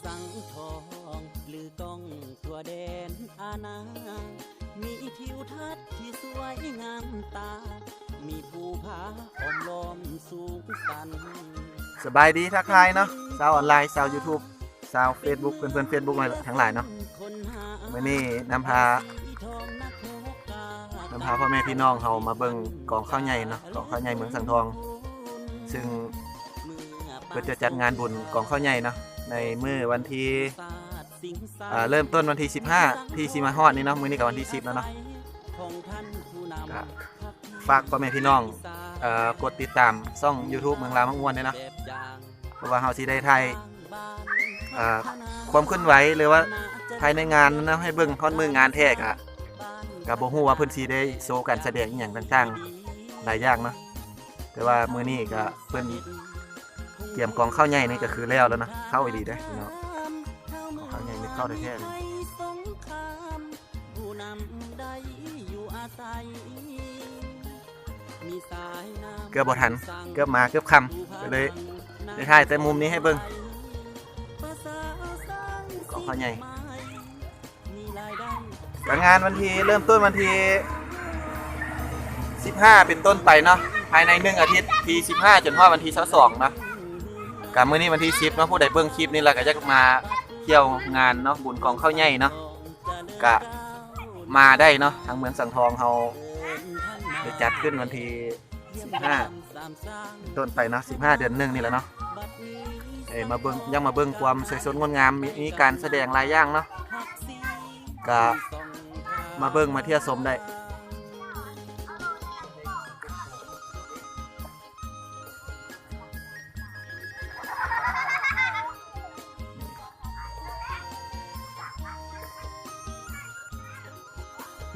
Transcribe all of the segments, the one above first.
ສັງທອງລືກ້ອງທົ່ວແດນອານາ ມີທິວທັດທີ່ສວຍງາມຕາ ມີພູຜາອ້ອມລ້ອມສູງຊັນ. ສະບາຍດີ ທັກທາຍເນາະ ຊາວອອນລາຍ ຊາວຢູທູບ ຊາວເຟສບຸກ ເພື່ອນໆເຟສບຸກທັງຫຼາຍເນາະ. ມື້ນີ້ນຳພາ ນຳພາພໍ່ແມ່ພີ່ນ້ອງເຮົາມາເບິ່ງກອງເຂົ້າໃຫຍ່ເນາະ ກອງເຂົ້າໃຫຍ່ເມືອງສັງທອງ ຊຶ່ງເພິ່ນຈະຈັດງານບຸນກອງເຂົ້າໃຫຍ່ເນາະ ໃນມື້ວັນທີ ເອີ ເລີ່ມຕົ້ນວັນທີສິບຫ້າ ທີ່ຊິມາຮອດນີ້ເນາະ. ມື້ນີ້ກໍວັນທີສິບແລ້ວເນາະ ກໍຝາກພໍ່ແມ່ພີ່ນ້ອງ ເອີ ກົດຕິດຕາມຊ່ອງຢູທູບເມືອງລາວມັກມ່ວນແດ່ເນາະ. ເພາະວ່າເຮົາຊິໄດ້ຖ່າຍ ເອີ ຄວາມເຄື່ອນໄຫວ ຫຼືວ່າພາຍໃນງານເນາະ ໃຫ້ເບິ່ງຮອດມື້ງານແທ້ ກະ ກະບໍ່ຮູ້ວ່າເພິ່ນຊິໄດ້ໂຊການສະແດງອີ່ຫຍັງຕ່າງໆຫຼາຍຢ່າງເນາະ. ແຕ່ວ່າມື້ນີ້ກະເພິ່ນກຽມກອງເຂົ້າໃຫຍ່ນີ້ກະຄືແລ້ວແລ້ວເນາະ ເຂົ້າອີ່ຫຼີເດ້ເນາະ ກອງເຂົ້າໃຫຍ່ນີ້ເຂົ້າແທ້ໆເລີຍ. ເກືອບບໍ່ທັນ ເກືອບມາເກືອບຄ່ຳ ກໍເລີຍໄດ້ຖ່າຍແຕ່ມຸມນີ້ໃຫ້ເບິ່ງ ກອງເຂົ້າໃຫຍ່. ກະງານວັນທີ ເລີ່ມຕົ້ນວັນທີສິບຫ້າເປັນຕົ້ນໄປເນາະ ພາຍໃນໜຶ່ງອາທິດ ທີສິບຫ້າ ຈົນຮອດວັນທີຊາວສອງເນາະ. ກະມື້ນີ້ວັນທີສິບເນາະ ຜູ້ໃດເບິ່ງຄລິບນີ້ແລ້ວກະຢາກມາທ່ຽວງານເນາະ ບຸນກອງເຂົ້າໃຫຍ່ເນາະ ກະມາໄດ້ເນາະ. ທາງເມືອງສັງທອງເຮົາໄດ້ຈັດຂຶ້ນວັນທີສິບຫ້າ ເປັນຕົ້ນໄປເນາະ ສິບຫ້າເດືອນໜຶ່ງນີ້ແຫຼະເນາະ. ເອີ ມາເບິ່ງ ຍັງມາເບິ່ງຄວາມສວຍສົດງົດງາມ ມີ ມີການສະແດງຫຼາຍຢ່າງເນາະ ກະມາເບິ່ງມາທ່ຽວຊົມໄດ້.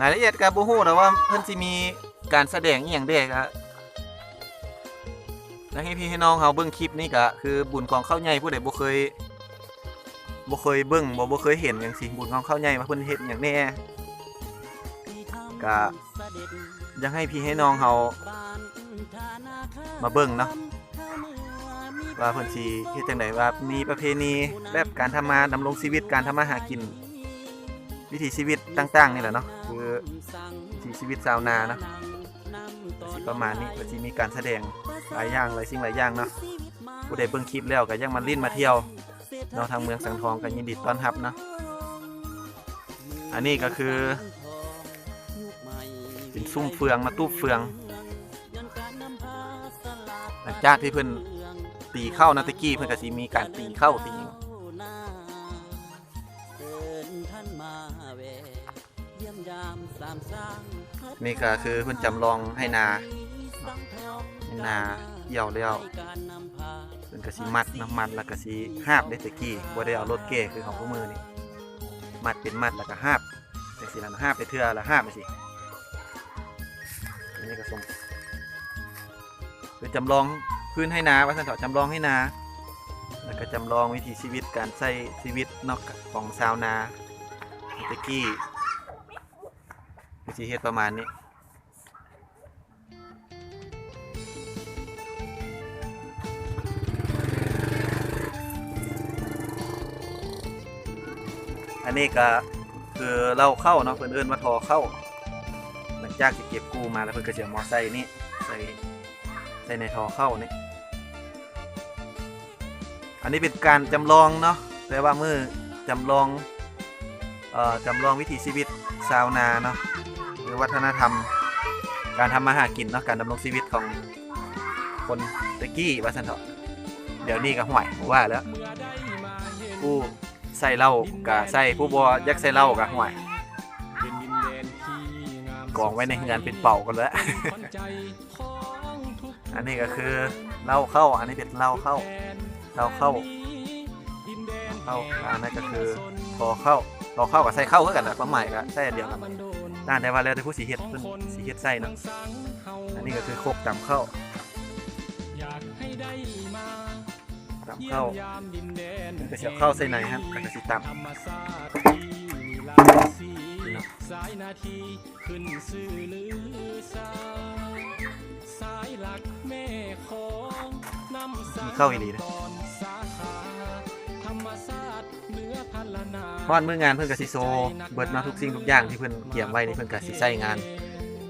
ລາຍລະອຽດກໍບໍ່ຮູ້ດອກວ່າເພິ່ນຊິມີການສະແດງອີ່ຫຍັງແດ່ ກໍຢາກໃຫ້ພີ່ໃຫ້ນ້ອງເຮົາເບິ່ງຄລິບນີ້ ກໍຄືບຸນກອງເຂົ້າໃຫຍ່ ຜູ້ໃດບໍ່ເຄີຍ ບໍ່ເຄີຍເບິ່ງ ບໍ່ ບໍ່ເຄີຍເຫັນຈັ່ງຊີ້ ບຸນກອງເຂົ້າໃຫຍ່ວ່າເພິ່ນເຮັດຫຍັງແດ່ ກະຢາກໃຫ້ພີ່ໃຫ້ນ້ອງເຮົາມາເບິ່ງເນາະ ວ່າເພິ່ນຊິເຮັດຈັ່ງໃດ ວ່າມີປະເພນີແບບການທຳມາ ດຳລົງຊີວິດ ການທຳມາຫາກິນ ວິຖີຊີວິດຕ່າງໆນີ້ແຫຼະເນາະ ຄືວິຖີຊີວິດຊາວນາເນາະ ກໍຊິປະມານນີ້. ກໍຊິມີການສະແດງຫຼາຍຢ່າງ ຫຼາຍສິ່ງຫຼາຍຢ່າງເນາະ. ຜູ້ໃດເບິ່ງຄລິບແລ້ວກໍຢາກມາຫຼິ້ນມາທ່ຽວເນາະ ທາງເມືອງສັງທອງກໍຍິນດີຕ້ອນຮັບເນາະ. ອັນນີ້ກໍຄືເປັນຊຸມເຟືອງ ມາຕູບເຟືອງ ຫຼັງຈາກທີ່ເພິ່ນຕີເຂົ້າເນາະ ແຕ່ກີ້ເພິ່ນກໍຊິມີການຕີເຂົ້າຕີຫຍັງ ນີ້ກໍຄືເພິ່ນຈຳລອງໄຮ່ນາ ໄຮ່ນາກ່ຽວແລ້ວ ເພິ່ນກໍຊິມັດເນາະ ມັດແລ້ວກໍຊິຫາບເດ້. ແຕ່ກີ້ບໍ່ໄດ້ເອົາລົດແກ່ຄືຂອງທຸກມື້ນີ້ ມັດເປັນມັດແລ້ວກໍຫາບ ຈັ່ງຊີ້ລະ ຫາບໄປເທື່ອລະຫາບຈັ່ງຊີ້. ອັນນີ້ກໍສົມ ຄືຈຳລອງພື້ນໄຮ່ນາວ່າຊັ້ນເຖາະ ຈຳລອງໄຮ່ນາ ແລ້ວກໍຈຳລອງວິຖີຊີວິດ ການໃຊ້ຊີວິດເນາະ ຂອງຊາວນາແຕ່ກີ້ ຄືຊິເຮັດປະມານນີ້. ອັນນີ້ກໍຄືເລົ້າເຂົ້າເນາະ ເພິ່ນເອີ້ນວ່າທໍ່ເຂົ້າ. ຫຼັງຈາກທີ່ເກັບກູ້ມາແລ້ວ ເພິ່ນກໍຊິເອົາມາໃສ່ນີ້ ໃສ່ ໃສ່ໃນທໍ່ເຂົ້ານີ້. ອັນນີ້ເປັນການຈຳລອງເນາະ ແປວ່າມື້ຈຳລອງ ເອີ ຈຳລອງວິຖີຊີວິດຊາວນາເນາະ ຫຼືວັດທະນະທຳການທຳມາຫາກິນເນາະ ການດຳລົງຊີວິດຂອງຄົນແຕ່ກີ້ວ່າຊັ້ນເຖາະ. ດຽວນີ້ກໍ ຫ້ວຍ ບໍ່ວ່າແລ້ວ ຜູ້ໃສ່ເຫຼົ້າກໍໃສ່ ຜູ້ບໍ່ຢາກໃສ່ເຫຼົ້າກໍ ຫ້ວຍ ກອງໄວ້ໃນເຮືອນເປັນເປົາກັນແລ້ວ. ອັນນີ້ກໍຄືເລົ້າເຂົ້າ ອັນນີ້ເປັນເລົ້າເຂົ້າ ເລົ້າເຂົ້າ ເຂົ້າ ອັນນັ້ນກໍຄືທໍ່ເຂົ້າ ທໍ່ເຂົ້າກໍໃສ່ເຂົ້າຄືກັນແຫຼະ ຄວາມໝາຍກໍໃສ່ອັນດຽວກັນ ຕ່າງແຕ່ວ່າແລ້ວແຕ່ຜູ້ຊິເຮັດ ເພິ່ນຊິເຮັດໃສ່ເນາະ. ອັນນີ້ກໍຄືຄົກຕຳເຂົ້າ ຕຳເຂົ້າ ເພິ່ນກໍຊິເອົາເຂົ້າໃສ່ໃນຫັ້ນ ແລ້ວກໍຊິຕຳ ມີເຂົ້າອີ່ຫຼີເດ້. ຮອດມື້ງານເພິ່ນກໍຊິໂຊເບິດເນາະ ທຸກສິ່ງທຸກຢ່າງທີ່ເພິ່ນກຽມໄວ້ນີ້ ເພິ່ນກໍຊິໃຊ້ງານ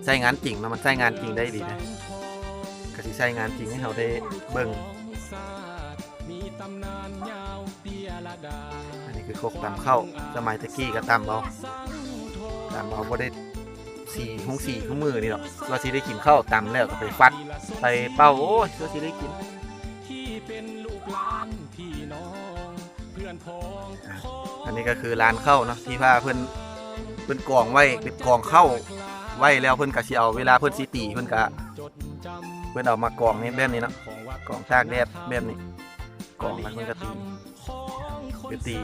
ໃຊ້ງານຈິງເນາະ ມັນໃຊ້ງານຈິງໄດ້ອີ່ຫຼີນະ ກໍຊິໃຊ້ງານຈິງໃຫ້ເຮົາໄດ້ເບິ່ງ. ອັນນີ້ຄືຄົກຕຳເຂົ້າ ສະໄໝແຕ່ກີ້ກໍຕຳເອົາ ຕຳເອົາ ບໍ່ໄດ້ສີ ໂຮງສີຄືມື້ນີ້ດອກ ວ່າຊິໄດ້ກິນເຂົ້າ ຕຳແລ້ວກໍໄປຟັດ ໄປເປົ່າ ໂອ້ຍ ວ່າຊິໄດ້ກິນ. ອັນນີ້ກໍຄືລານເຂົ້າເນາະ ທີ່ວ່າເພິ່ນ ເພິ່ນກອງໄວ້ ເປັນກອງເຂົ້າໄວ້ແລ້ວ ເພິ່ນກໍຊິເອົາ ເວລາເພິ່ນຊິຕີ ເພິ່ນກໍ ເພິ່ນເອົາມາກອງນີ້ແບບນີ້ເນາະ ກອງຕາກແດດແບບນີ້ ກອງແລ້ວເພິ່ນກໍຕີ ຄືຕີ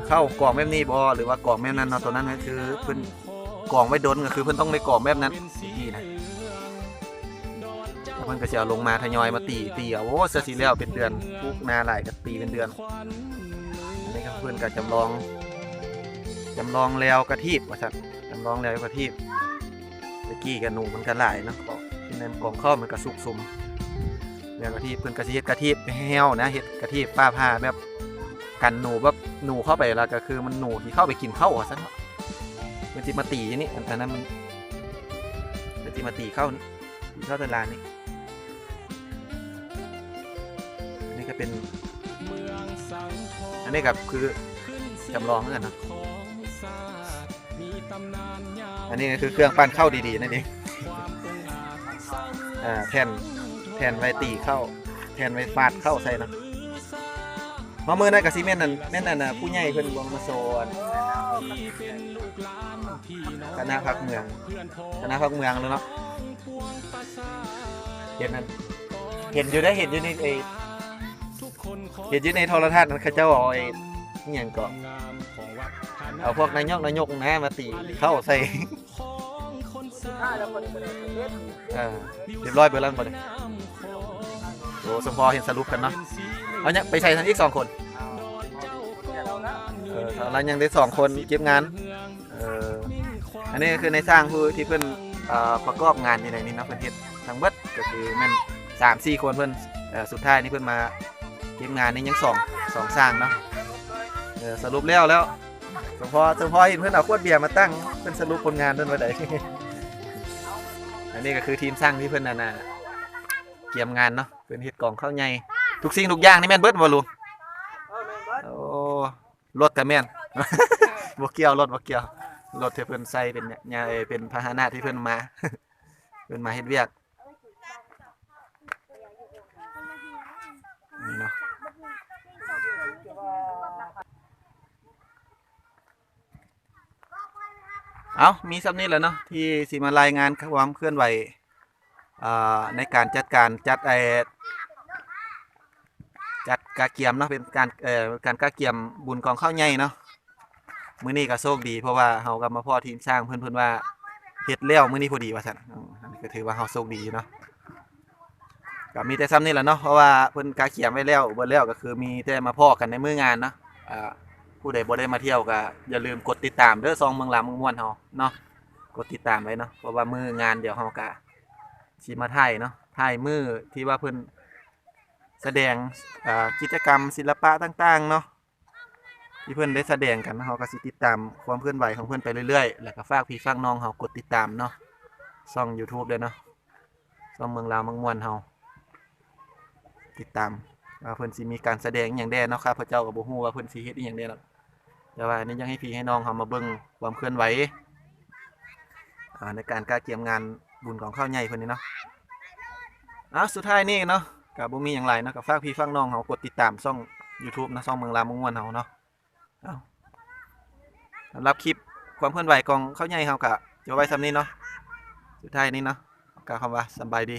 ເຂົ້າກອງແບບນີ້ບໍ ຫຼືວ່າກອງແບບນັ້ນເນາະ ຕອນນັ້ນກໍຄືເພິ່ນກອງໄວ້ດົນ ກໍຄືເພິ່ນຕ້ອງໄດ້ກອງແບບນັ້ນ ຕະກີ້ນະ. ແລ້ວເພິ່ນກໍຊິເອົາລົງມາທະຍອຍມາຕີ ຕີເອົາ ໂອ້ ເທື່ອຊິແລ້ວເປັນເດືອນ ປູກນາຫຼາຍກໍຕີເປັນເດືອນ. ອັນນີ້ກໍເພິ່ນກໍຈຳລອງ ຈຳລອງແລ້ວກະທີບວ່າຊັ້ນ ຈຳລອງແລ້ວກະທີບ ແຕ່ກີ້ກໍໜູມັນກໍຫຼາຍເນາະ ກໍເປັນແນວກອງເຂົ້າມັນກໍຊຸກຊຸມ ແລ້ວກະທີບ ເພິ່ນກໍຊິເຮັດກະທີບແຫ້ວນະ ເຮັດກະທີບຟ້າຜ່າແບບກັນໜູ ແບບໜູເຂົ້າໄປ ແລ້ວກໍຄືມັນໜູທີ່ເຂົ້າໄປກິນເຂົ້າວ່າຊັ້ນເນາະ ມັນຊິມາຕີຢູ່ນີ້ ອັນ ອັນນັ້ນມັນ ເພິ່ນຊິມາຕີເຂົ້ານີ້ ຕີເຂົ້າຕະລາງນີ້. ອັນນີ້ກໍເປັນ ອັນນີ້ກໍຄືຈຳລອງຄືກັນເນາະ ອັນນີ້ກໍຄືເຄື່ອງປັ້ນເຂົ້າດີໆ ນັ້ນເອງ ເອີ ແຜ່ນ ແຜ່ນໄວ້ຕີເຂົ້າ ແຜ່ນໄວ້ຟາດເຂົ້າໃສ່ເນາະ. ມາມື້ນັ້ນກໍຊິແມ່ນອັນ ແມ່ນອັນ ຜູ້ໃຫຍ່ເພິ່ນບໍ່ມາໂຊອັນ ຄະນະພັກເມືອງ ຄະນະພັກເມືອງເນາະ ເຫັນນັ້ນ ເຫັນຢູ່ເດ້ ເຫັນຢູ່ໃນໄອ້ ເຫັນຢູ່ໃນໂທລະທັດນັ້ນ ເຂົາເຈົ້າເອົາໄອ້ ອີ່ຫຍັງເກາະ ເອົາພວກນາຍົກ ນາຍົກນະ ມາຕີເຂົ້າໃສ່ ເອີ ຮຽບຮ້ອຍເບິດແລ້ວບໍ່ນີ້? ໂອ້ ສົມພໍເຫັນສະຫຼຸບກັນເນາະ ເອົາຍັງໄປໃສ່ຊັ້ນອີກສອງຄົນ ເອີ ລາວຍັງໄດ້ສອງຄົນເກັບງານ. ເອີ ອັນນີ້ກໍຄືນາຍຊ່າງຜູ້ທີ່ເພິ່ນ ເອີ ປະກອບງານຢູ່ໃນນີ້ເນາະ ເພິ່ນເຮັດທັງເບິດກໍຄືແມ່ນສາມສີ່ຄົນ ເພິ່ນ ເອີ ສຸດທ້າຍນີ້ເພິ່ນມາເກັບງານນີ້ຍັງສອງ ສອງຊ່າງເນາະ. ເອີ ສະຫຼຸບແລ້ວ ແລ້ວ ສົມພໍ ສົມພໍເຫັນເພິ່ນເອົາຂວດເບຍມາຕັ້ງ ເພິ່ນສະຫຼຸບຜົນງານເພິ່ນວ່າໃດ. ອັນນີ້ກໍຄືທີມຊ່າງທີ່ເພິ່ນ ອັນນ່າ ກຽມງານເນາະ ເພິ່ນເຮັດກອງເຂົ້າໃຫຍ່ ທຸກສິ່ງທຸກຢ່າງນີ້ແມ່ນເບິດບໍ່ລຸງ? ເອີ ແມ່ນເບິດ ໂອ້ ລົດກໍແມ່ນ ບໍ່ກ່ຽວ ລົດບໍ່ກ່ຽວ ລົດທີ່ເພິ່ນໃຊ້ເປັນ ເປັນພາຫະນະທີ່ເພິ່ນມາ ເພິ່ນມາເຮັດວຽກ ນີ້ເນາະ. ເອົ້າ ມີສ່ຳນີ້ແຫຼະເນາະ ທີ່ຊິມາລາຍງານຄວາມເຄື່ອນໄຫວ ເອີ ໃນການຈັດການ ຈັດ ເອີ ຈັດກະກຽມເນາະ ເປັນການ ເອີ ການກະກຽມບຸນກອງເຂົ້າໃຫຍ່ເນາະ. ມື້ນີ້ກໍໂຊກດີ ເພາະວ່າເຮົາກໍມາພໍ້ທີມຊ່າງເພິ່ນ ເພິ່ນວ່າເຮັດແລ້ວມື້ນີ້ພໍດີວ່າຊັ້ນ ເອີ ອັນນີ້ກໍຖືວ່າເຮົາໂຊກດີຢູ່ເນາະ. ກໍມີແຕ່ສ່ຳນີ້ແຫຼະເນາະ ເພາະວ່າເພິ່ນກະກຽມໄວ້ແລ້ວ ເບິດແລ້ວ ກໍຄືມີແຕ່ມາພໍ້ກັນໃນມື້ງານເນາະ. ເອີ ຜູ້ໃດບໍ່ໄດ້ມາທ່ຽວກໍຢ່າລືມກົດຕິດຕາມເດີ ຊ່ອງເມືອງລາວເມືອງມ່ວນເຮົາເນາະ ກົດຕິດຕາມໄວ້ເນາະ ເພາະວ່າມື້ງານດຽວເຮົາກໍຊິມາຖ່າຍເນາະ ຖ່າຍມື້ທີ່ວ່າເພິ່ນສະແດງ ເອີ ກິດຈະກຳສິລະປະຕ່າງໆເນາະ ທີ່ເພິ່ນໄດ້ສະແດງກັນ ເຮົາກໍຊິຕິດຕາມຄວາມເຄື່ອນໄຫວຂອງເພິ່ນໄປເລື້ອຍໆ ແລ້ວກໍຝາກພີ່ຝາກນ້ອງເຮົາກົດຕິດຕາມເນາະ ຊ່ອງຢູທູບເດີເນາະ ຊ່ອງເມືອງລາວມັກມ່ວນເຮົາ ຕິດຕາມວ່າເພິ່ນຊິມີການສະແດງອີ່ຫຍັງແດ່ເນາະ. ຂ້າພະເຈົ້າກໍບໍ່ຮູ້ວ່າເພິ່ນຊິເຮັດອີ່ຫຍັງແດ່ດອກ ແຕ່ວ່າອັນນີ້ຢາກໃຫ້ພີ່ໃຫ້ນ້ອງເຮົາມາເບິ່ງຄວາມເຄື່ອນໄຫວ ອ່າ ໃນການກະກຽມງານບຸນກອງເຂົ້າໃຫຍ່ເພິ່ນນີ້ເນາະ. ເອົ້າ ສຸດທ້າຍນີ້ເນາະ ກໍບໍ່ມີຫຍັງຫຼາຍເນາະ ກໍຝາກພີ່ຝາກນ້ອງເຮົາກົດຕິດຕາມຊ່ອງຢູທູບເນາະ ຊ່ອງເມືອງລາວເມືອງມ່ວນເຮົາເນາະ. ເອົ້າ ສຳລັບຄລິບຄວາມເຄື່ອນໄຫວກອງເຂົ້າໃຫຍ່ເຮົາກໍຈົບໄວ້ສ່ຳນີ້ເນາະ. ສຸດທ້າຍນີ້ເນາະ ກໍຄຳວ່າສະບາຍດີ.